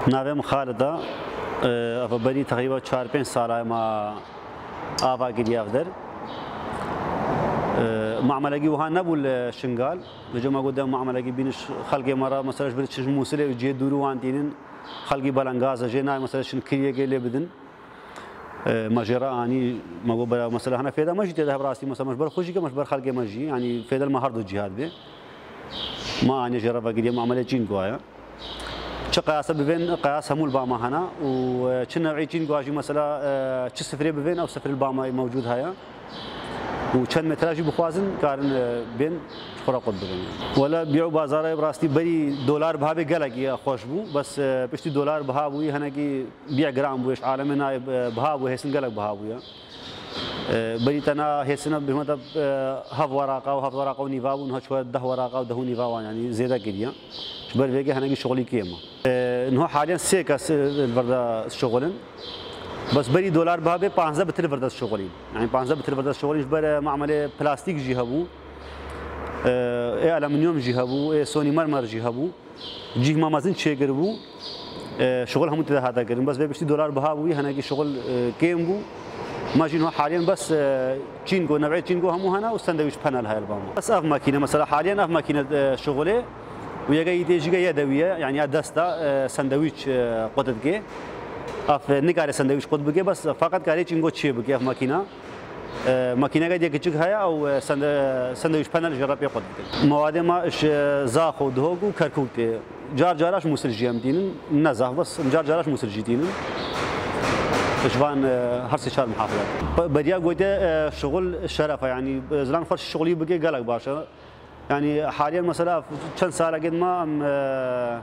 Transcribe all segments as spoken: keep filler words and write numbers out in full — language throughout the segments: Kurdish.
Navê min Xalid e. Ev berî teqrîba çar pênc sala me ava kiriye ev der. Me'melekî wiha nebû li Şingal. Li cem me got, dem me'melekî bînin, xelkê me re mesela ji vir çin Mûsilê û cihê dûrî wan tînin. Xelkî belengaz e, jê nayê mesela çin kiriyekê lê bidin. E, me jê re anî, me got, bera, mesela hene fêda me jî tê de, hev rastî, mesela me ji ber xwe jî ke, me ji ber xelkê me jî, yanî fêda li me her du cîhat bê. Me anî jê re vekiriye, me'melê çîngo ye. Çi qeyase bivên, qeyas hemû li ba me hene û, e, çi new'ê çîngo jî, mesela, e, çi sifrê bivên, ew sifrê li ba me mewcûd heye. Û çend metraj jî bixwazin, karin, e, bên ji xwe re qut bibin. Wele bî û bazara bi rastî berî dolar biha bê gelekî xweş bû, bes, e, piştî dolar biha bûyî, hinekî bî giran bûye, ji alemê nayê, e, biha bûye, hêsin gelek biha bûye. E, berî tena hêsina bihmeta, e, hev weraqa û hev weraqa û nîva bûn, ha çûye deh weraqa û deh û nîva wan, yanî zêde kiriye. Ji ber vê yekê hinekî şixulî kêm e. E, niha haliyen sê kes, e, li vir de şixulin. Bes berî dolar biha bê panzdeh bitir vir de şixulîn. Yanî panzdeh bitir vir de şixulîn ji ber, e, me'melê plastîk jî hebû. E, ê alüminyum jî hebû, ê sonî mermer jî hebû. Cîh me mezin çêkiribû. E, şixul hemû tê de hate kirin. Bes vê piştî dolar biha bûyî, hinekî şixul, e, kêm bû. Me jî niha haliyen bes, e, çîngo, new'ê çîngo hemû hene û sandwich panel heye li ba me. Bes ev makîne, mesela haliyen ev makîne, e, şixulê û yeke îtê jî ke yedewî ye, yanî ya dest de, e, sandwich, e, qut dike. Ev, e, nikare sandwich qut bike, bes feqet kare çîngo çê bike ev makîne. E, makîneke diye kiçik heye, ew, e, sende-, sandwich panel jê re pê qut dikin. Mewadê me ji Zaxo, Duhok û Kerkûk tê. Car cara ji Mûsil jî em tînin, ne zaf, bes car cara ji Mûsil jî tînin. Ji van, e, her sê çar muhafizat. Be-, beriya gote, e, şixul şeref e, yanî, e, zilam xweş şixulî bike gelek baş e. Yanî haliyen mesela çend salekê me em, e,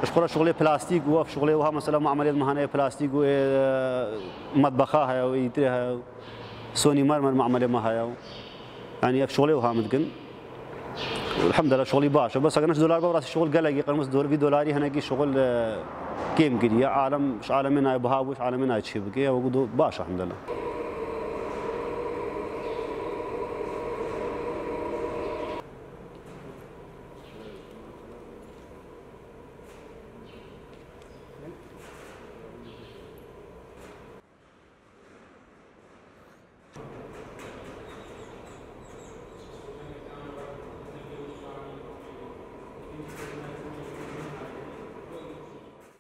ji xwe re şixulê plastîk û ev şixulê wiha mesela me'melê me hene yê plastîk û ê, e, metbexa heye û îtirê heye. Sonî mermer me'melê me heye. Yanî ev şixulê wiha min dikin. Elhamdülillah şixulî baş e. Bes eger ne ji dolar be, rastî şixul gelekî qirmiz dor, vî dolarî hinekî şixul, e, kêm kiriye. Alem, ji alemê nayê biha bû, ji alemê nayê çê bike. Ya wekî do-, baş e, elhamdülillah.